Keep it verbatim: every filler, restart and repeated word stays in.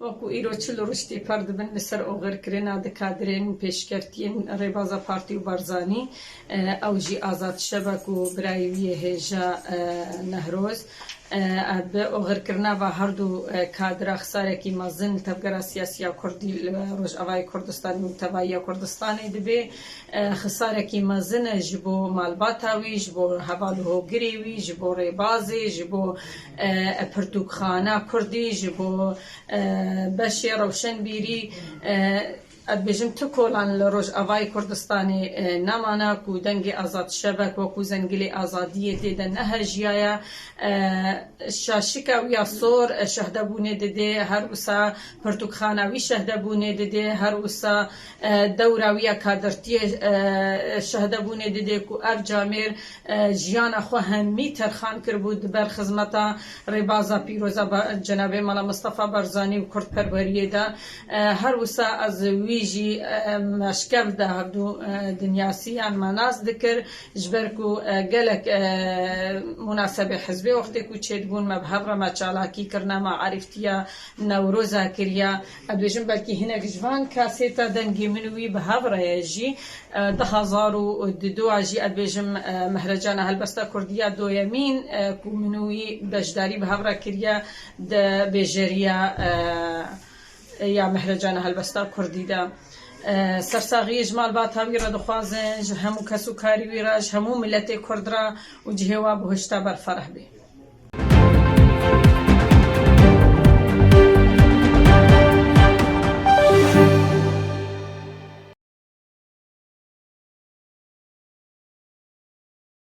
Wekî îro çil roj têpar dibin li ser oxirkirina di kadirên pêşkeftiyên rêbaza Partî û Barzanî, e, ew jî Azad Şebek û birayê wî yê hêja, e, Nehroz. E, bi oxirkirina va herdu, e, kadira xisarekî mezin li tevgera siyasî ya Kurdî li Rojavayê Kurdistanê û tevahiya Kurdistanê dibe. E, xisarekî mezin e ji bo malbata wî, ji bo heval û hogirê wî, ji bo rêbazê, ji bo, e, pirtûkxana Kurdî, ji bo, e, beşê rewşenbîrî. E, ez dibêjim tu kolan li Rojavayê Kurdistanê, e, nemana ku dengê Azad Şebek wekû zengilê azadiyê tê de nehejiyaye. E, şaşika wî ya sor, e, şehdebûnê didê, her wisa pirtûkxana wî şehdebûnê didê, her wisa, e, dewra wî ya kadirtiyê, e, şehdebûnê didê ku ev camêr, e, jiyana xwe hemî terxan kiribû di ber xizmeta rêbaza pîroza ba-, cenabê Mala Mistefa Barzanî û kurdperweriyê de. E, her wisa ez wî jî, e, me şkev de hevdû, e, dinyasî yan me nas dikir. Ji ber ku, e, gelek, e, munasebê hizbê wextê ku çêdibûn, me bi hev re me çalakî kirine, me arîftiya Newroza kiriya. Ez dibêjim belkî hinek ji van kasêta dengê min û wî bi hev re ye jî. E, du hezar û du a jî ez dibêjim, e, Mehrecana Helbesta Kurdî ya doyemîn, e, ku min û wî beşdarî bi hev re kiriye di bêjeriya, e, ya Mehrecana Helbesta Kurdî de. E, sersaxiyê ji malbata wî re dixwazin, ji hemû kes û karî wî re, ji hemû miletê Kurd re û cihê wa bihuşta berfereh bê.